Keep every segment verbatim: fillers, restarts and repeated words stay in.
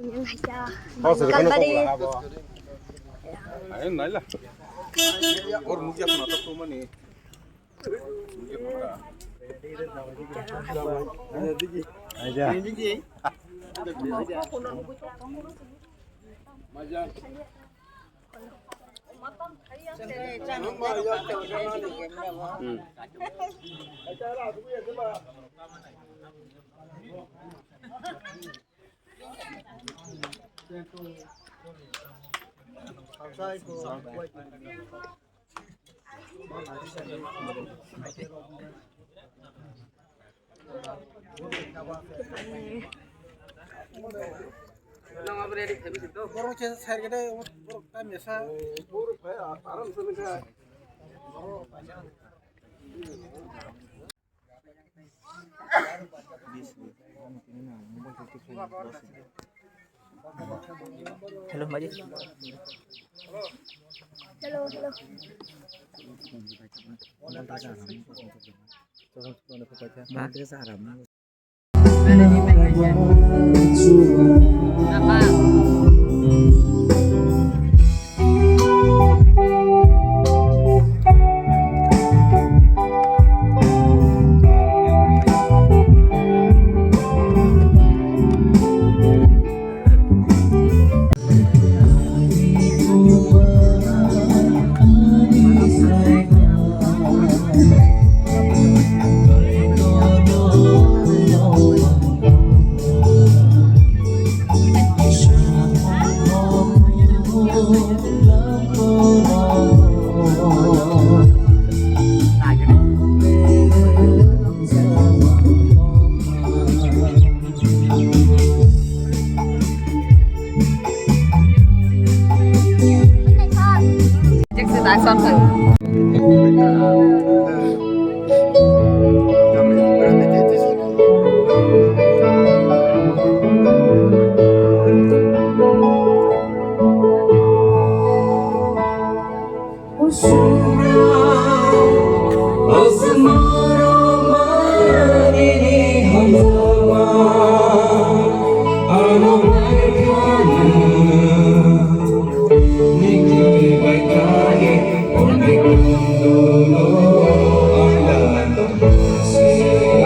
Kalbari. Borok khe side gede, borok ta mesa. Hello, Maji. Hello, hello. Ha?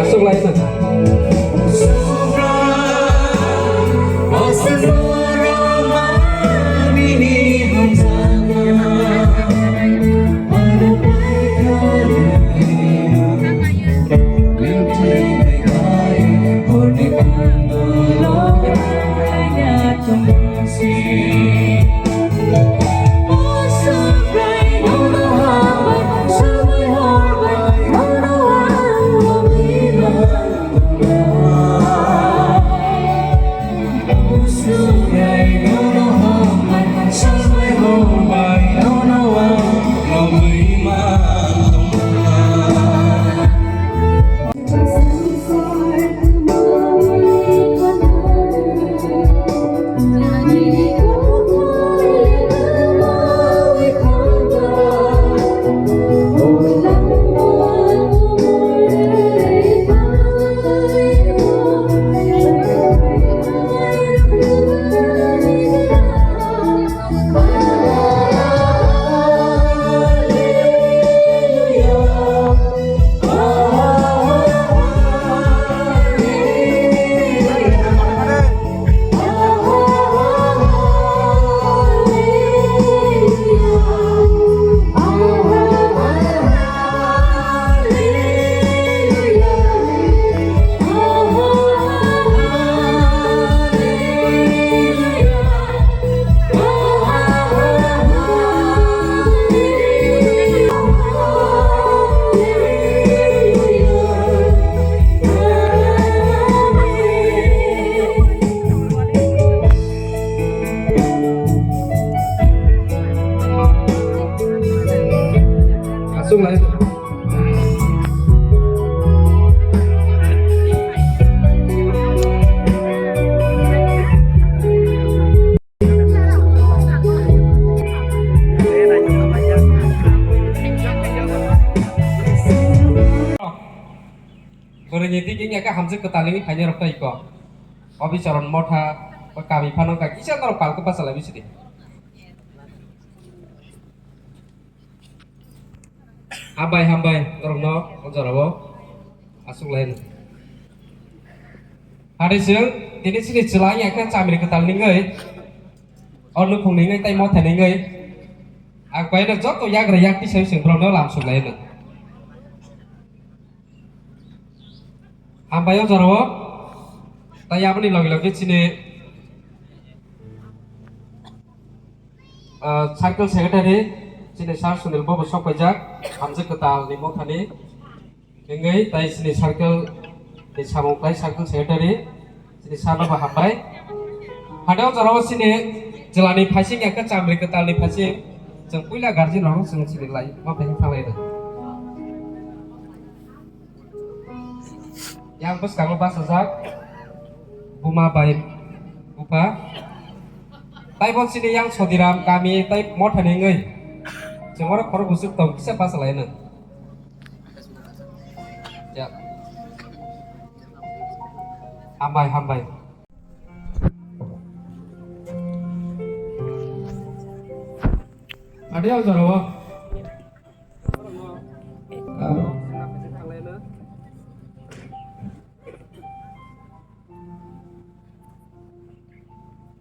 Aswk lai na. Aswk lai. Bwrwini dik wngya khe hamjwk kwtalni phainairok tei kok. Obicharon Motha, Ba kami phano ka kisa norok palto bachalai bisidi. Hambai, hambai, norokno o jorao aswk lai. Hade chwng tini chini chwla wngya khe chamri kwtal ningwi, o nukhung ningwi tei motha ningwi, ang paino joto yagra yak tisai chwng borokno lamsuk lai. Hambai o jorao, tai aboni logi logi chini ah, circle secretary chini sir Sunil Babu sok paijak, hamjak kwtal ni mothani wngwi, tai chini circle ni samung klai circle secretary chini sir no bo hambai. Hade o jorao chini jwlani phaising ya khe chamri kwtal ni phaising, chwng puila guardian rok chwng chini lai ma phaising thalai rw. Yang bwskango bachajak buma bai bupha. Tai bo chini yang Sodiram kami tai mothani wngwi chwng oro khorok buchuk tong kisa bachalaino. Ya. Hambai, hambai. Ade o jorao.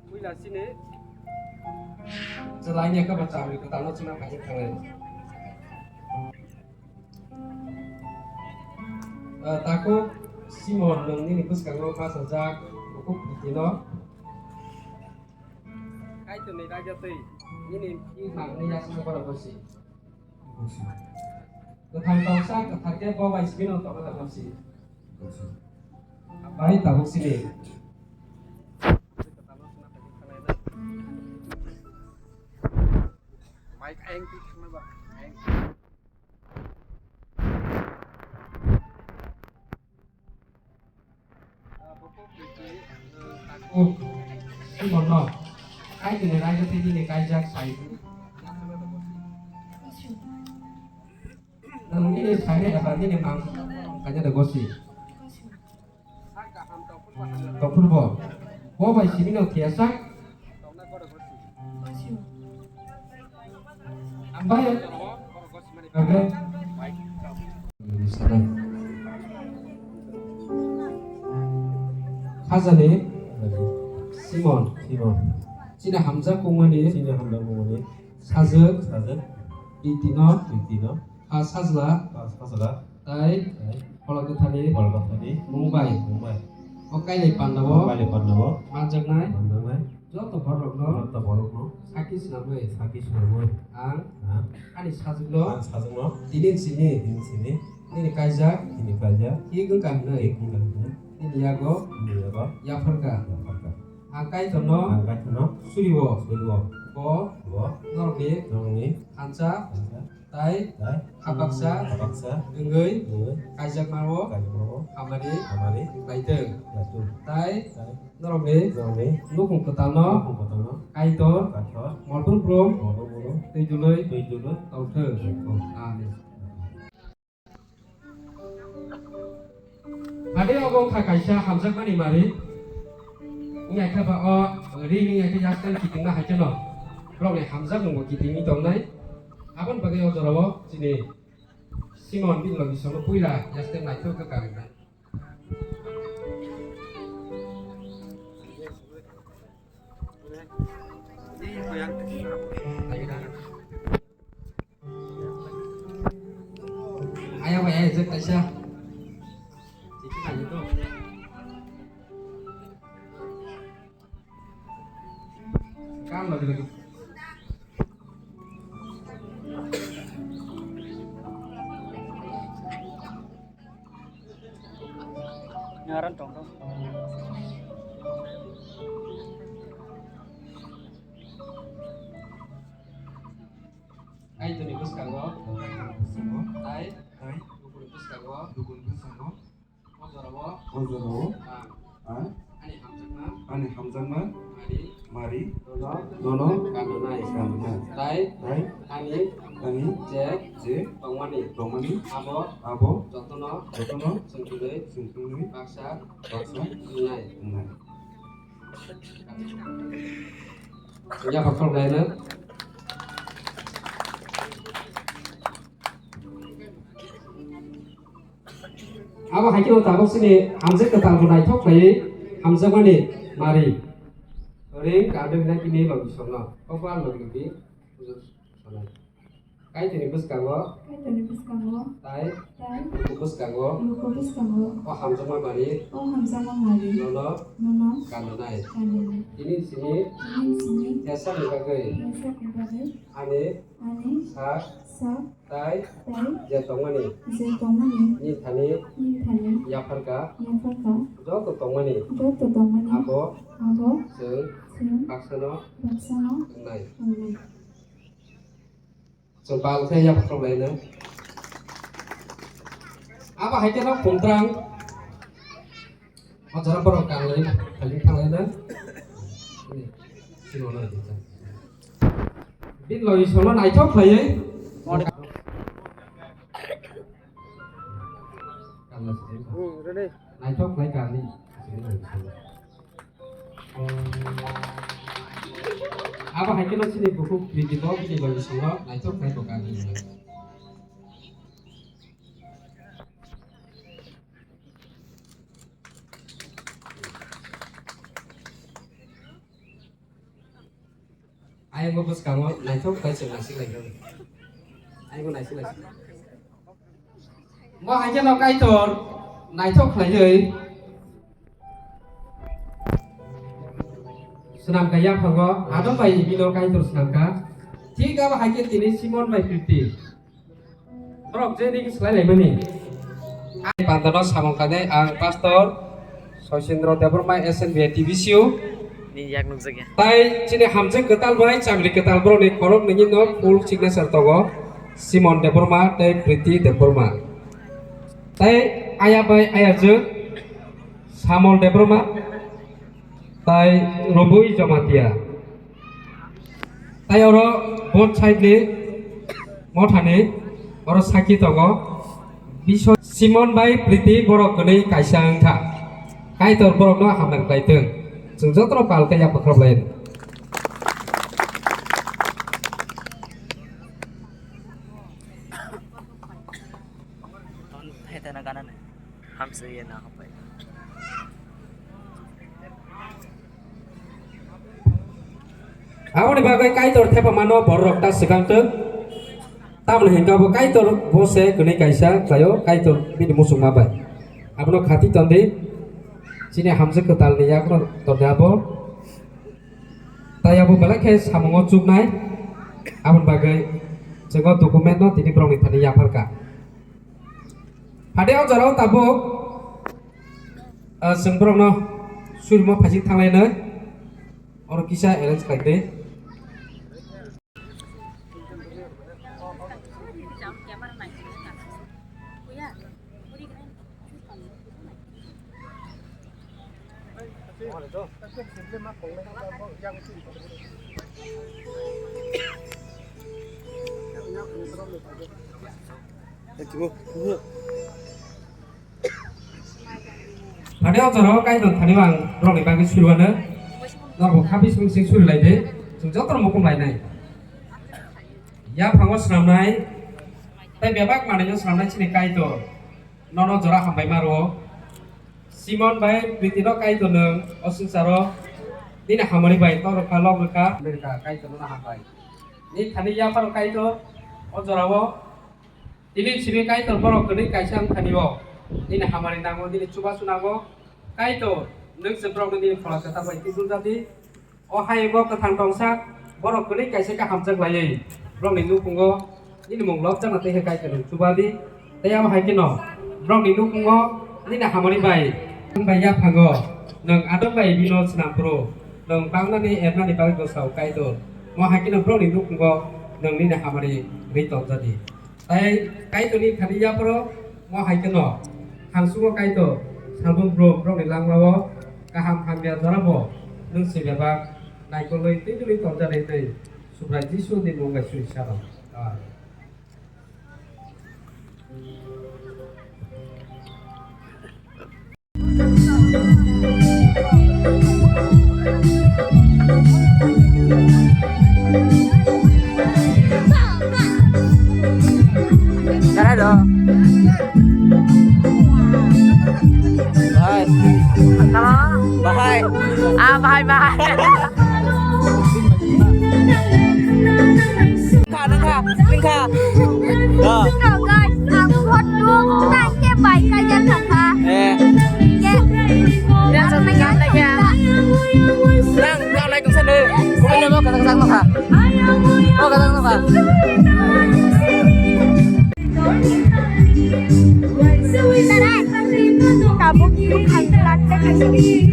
Puila chini chwla wngya khe bo chamri kwtalno chwngna phaising thanglai. Ah, takhuk Simon, nwng nini bwskango bachajak bukhuk Pritino. Kaitorni raida twi nini bihikma wngwi yachakna borok gosi. Kwthang tongsa kwthar khe bo bai simi no tongna tongma si. Bai tabuk sini. Mai kayang ti khna ba. Simon no. Kaitorni raida twi nini kaijak sai. Nang nini sai eba nini mang kaijak da gosi. Tongphuru bo. Bo bai simi no kiyasa. Ambai. Oke. Khajani Simon. Simon. Chini hamjak kungmani. Chini hamjak kungmani. Sajwk. Sajwk. Itino. Itino. Ha sajla. Ha sajla. Tai. Tai. Pholok kwthani. Pholok kwthani. Mungbai. Mungbai. O kailai pandao. O kailai pandao. Manjaknai. Manjaknai. Joto borokno. Joto borokno. Sakhi swnamwi. Sakhi swnamwi. Ang. Ang. Ani sajwkno. Ang sajwkno. Tini sini. Tini sini. Nini kaijak. Nini kaijak. Thik wngkha hinwi. Thik wngkha hinwi. Nini yago. Nini yago. Yapharkha. Yapharkha. Ang Kaitorno. Ang Kaitorno. Surio. Surio. Bo. Bo. Norokni. Norokni. Thansa. Thansa. Tai. Tai. Habaksa. Habaksa. Wngwi. Wngwi. Kaijakmao. Kaijakmao. Hamari. Hamari. Khlaitwng. Khlaitwng. Tai. Tai. Norokni. Norokni. Nukhung kwtalno. Nukhung kwtalno. Kaitor. Kaitor. Molpur brum. Molpur brum. Twi dului. Twi dului. Tongthwng. Tongthwng. Amen. Ade obo wngkha kaisa hamjakmani mari. Wngya khe ba o ring wngya khe yaktang kitingma hai kheno borokni hamjakmungbo kitingwi tongnai. Aboni bagwi o jorao chini Simon bini logisongno puila yaktang naithok khe karinai. Ayang bai ayang jek kaisa. Tiki ayo to. Kam lagi lagi. Ngaran tong tong. Kaitorni bwskango. Bwskango. Tai. Tai. Lukurni bwskango. Lukurni bwskango. O jorao. O jorao. Ang. Ang. Ani hamjakma. Ani hamjakma. Mari. Mari. Nono. Nono. Kandonai. Kandonai. Tai. Tai. Ani. Ani. Je. Je. Tongmani. Tongmani. Abo. Abo. Jotono. Jotono. Chwng twnwi. Chwng twnwi. Baksa. Baksa. Wngnai. Wngnai. Yaphang khoroknai no. Abo hai khe no tabuk chini hamjak kwtal bo naithok khlaiwi hamjakmani mari. Ring kardwk hinai bini logi songno. Kokbar logi logi. Kaitorni bwskango. Kaitorni bwskango. Tai. Tai. Luku bwskango. Luku bwskango. O hamjakma mari. O hamjakma mari. Nono. Nono. Kanunai. Kanunai. Tini simi. Tini simi. Thesakni bagwi. Thesakni bagwi. Ani. Ani. Sak. Sak. Tai. Tai. Je tongmani. Je tongmani. Ni thani. Ni thani. Yapharka. Yapharka. Joto tongmani. Joto tongmani. Abo. Abo. Chwng. Chwng. Baksano. Baksano. Wngnai. Wngnai. Chwng bal khe yaphang khoroknai no. Abo hai khe no khumtrang. O jora borok kanglai, khaling thanglai no. Sino no di ta. Bin loi solo naithok khlaiwi. Hmm, ready. Naithok khlai kani. Abo hai khe no chini bukhuk Priti bo bini logi songo naithok khlai bo kani. Ayang bo bwskango naithok khlai chwng naisik lai khe. Ayang bo naisik lai. Mo hai khe no Kaitor naithok khlaiwi swnam kha yaphango, adom bai bino Kaitor swnam kha. Thik abo hai khe tini Simon bai Priti. Borok je nini swlai laimani. Ang pandano samung khainai ang Pastor Sosindro Debbarma S N B I T B C U. Ni yak nukjakya. Tai chini hamjwk kwtal bai chamli kwtal borokni khorok nini no full signature tongo Simon Debbarma tei Priti Debbarma. Tai aya bai ayajwk Samol Debbarma tai Robui Jamatia. Tai oro both side ni mothani oro sakhi tongo. Biso Simon bai Priti borok kwnwi kaisa wngkha. Kaitor borokno hambai khlaitwng. Chwng jotono pal khe yapha khorok lai. Aboni bagwi Kaitor thepamano bororok ta swkangtwk. Tamoni hinkhe abo Kaitor bo se kwnwi kaisa khlaio, Kaitor bini muchungma bai. Abono khati tondi, chini hamjwk kwtalni yakno tondi abo. Tai abo belai khe samungo chuknai, aboni bagwi chwng o document no tini borokni thani yapharkha. Phade o jorao tabuk, ah, chwng borokno surimo phaising thanglainai, oro kisa arrange khlaidi. Phade o jorao Kaitor thani ang borokni bagwi suriwano. Norok bo kha bising bising suri lai di. Chwng jotono mukum lainai. Yaphango swnamnai tei bebak manwino swnamnai chini Kaitor. Nono jora hambai ma rwo. Simon bai Pritino Kaitor nwng o swngcharo nini hamari bai tor rwkha, lok rwkha. Kaitor nono hambai. Ni thani yapharo Kaitor o jorao. Tini simi Kaitor borok kwnwi kaisa wngthani o. Nini hamari nango, nini chubachu nango. Kaitor, nwng se borokno nini phola kwtal bai tubul jadi. O hayungo kwthang tongsa borok kwnwi kaisa khe hamjak laiwi borokni nukhungo nini mung lobjakna tei khe Kaitor nwng chubadi. Tei abo hai kheno borokni nukhungo nini hamari bai, nwng bai yaphango nwng adom bai bino swnam phuru nwng bangnani ernani bagwi bwsao Kaitor. Mo hai kheno borokni nukhungo nwng nini hamari rwi tongjadi. Tai Kaitorni thani yapharo mo hai kheno, hangsugo Kaitor, salbrum brum borokni langmao kaham hamya jorabo nwng se bebak naikolwi twi twi tongjanai tei Subrai Jisuni mung bai sui sano. Amen. Hello. Bhai. Hello. Bhai. Ah, bhai, bhai. Nungkha, nungkha, nungkha. Oh. Hello guys, ang hot dog, tangke bai kaya thangkha. Eh. Ke. Nang, nang, nang, nang. Nang, nang, nang, nang. Kumaila mo, kasang, kasang, nungkha. Oh, kasang, nungkha. Tabuk bukhang latte kasi.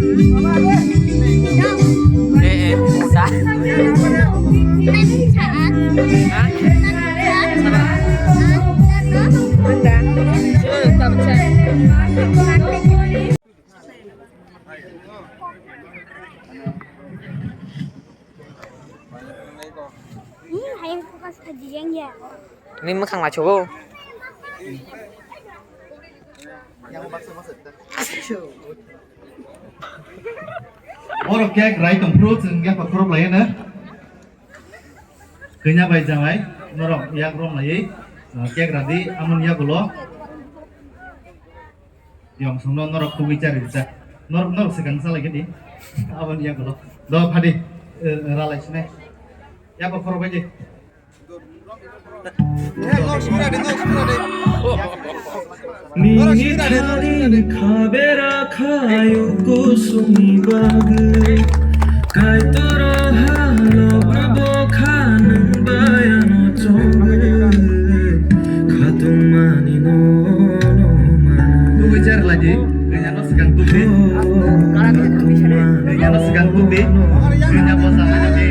Eh, eh, udah. Ha? Ih, hayang focus ka jiyang ya. Ni mwkhang la chugo. Oro cake rai tong phuru chwng ya pa khorok lai na. Kanya bai jamai norok yak rom lai. Cake radi amon ya gulo. Yong songno norok tugui chari rijak. Norok, norok swkang salai khe di. Aboni yagulo. Do phadi, eh, ralai sinai. Yabo khorok bai di. Nini thani khabera khayu kusungni bagwi. Kaitor o halok no bokha nwng bai ano chongwi, khatung mani no no mano. Tugui jar lagi, kanya no swkang tugui. Kanya no swkang tugui, kanya bo sa lagi.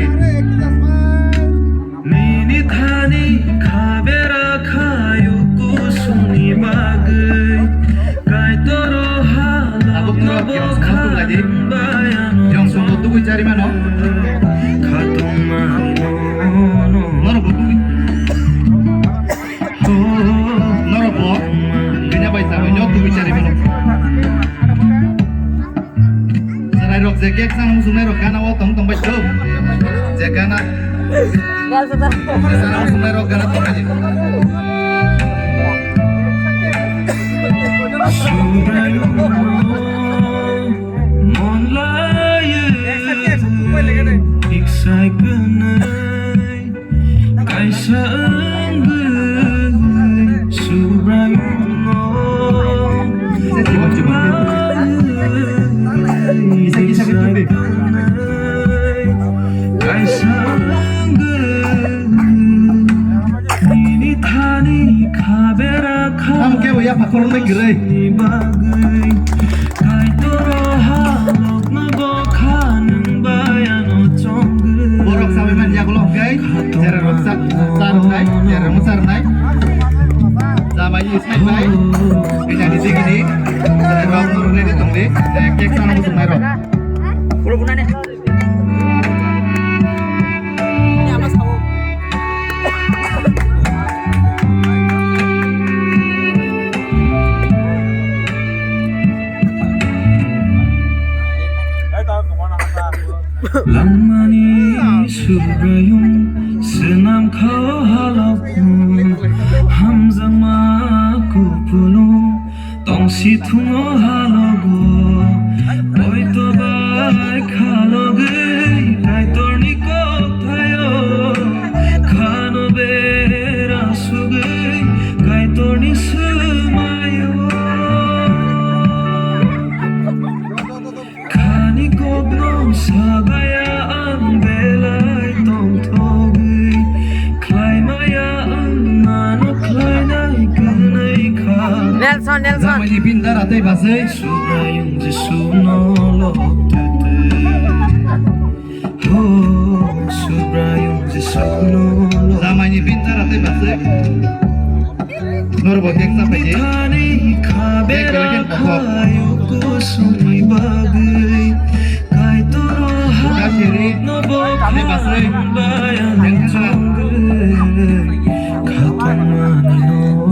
Nini thani khabera khayu kusungni bagwi, Kaitor o halok no bokha nwng bai ano. Yong songno tugui chari mano. Khatung mani no no. Norok bo tugui. Norok bo. Kanya bai sa, nyo tugui chari mano. Chwrairok je cake chana muchungnai rok gana o tong tong bai tong. Je gana. Chana muchungnai rok gana tong bai. Subraiyung mon laiwi iksai kwnwi. Kaisa wngwi Subraiyungno Kaisa wngwi nini thani khabera kha. Tamo kebo yapha khoroknwi kwrwi. Bagwi Kaitor o halok no bokha nwng bai ano chongwi. Borok sabai man yagulo hwnkhe, jera rok cha, cha rwnai, jera rok cha rwnai. Jamai ni sai bai, kisa ni sigi ni, jera rok norok ready tong di, eh, cake chana muchung nai rok. Langmani Subraiyung swnam kha o halok no, hamjakma kupulung tongsi thung o halogo. Poito bai khalogwi Kaitorni kokthaio, khano bera sugwi Kaitorni swmaio. Khani kokno sagaya ang belai tongthogwi, khlaimaya ang mano khlainai kwnwi kha. Nelson, Nelson. Jamaini bindara tei baswi. Subraiyung Jisuno lok twtwi. Ho, Subraiyung Jisuno lok. Jamaini bindara tei baswi. Norbo cake cha paidi. Cake belai khe kothok. Buka siri, tei baswi, yang kha.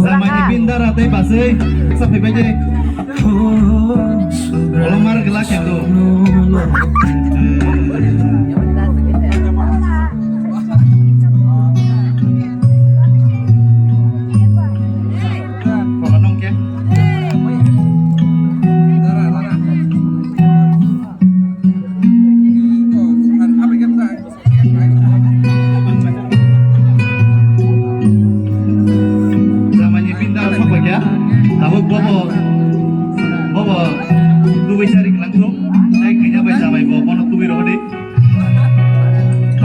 Jamaini bindara tei baswi, cha phaibai de. Kolomar glass ya tu.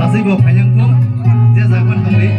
Aswk bo phaiyang thung, je japan tongdi.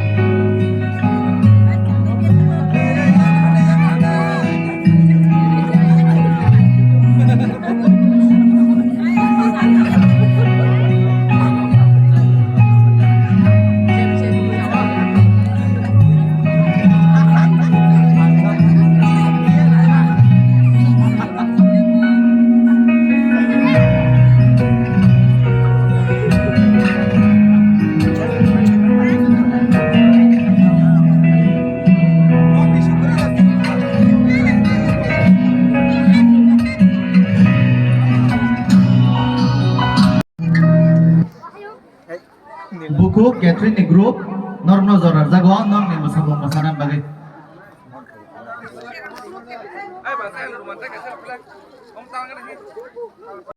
Buku Catherine ni group norokno jora rwjago, norokni mwsamung mwsana bagwi.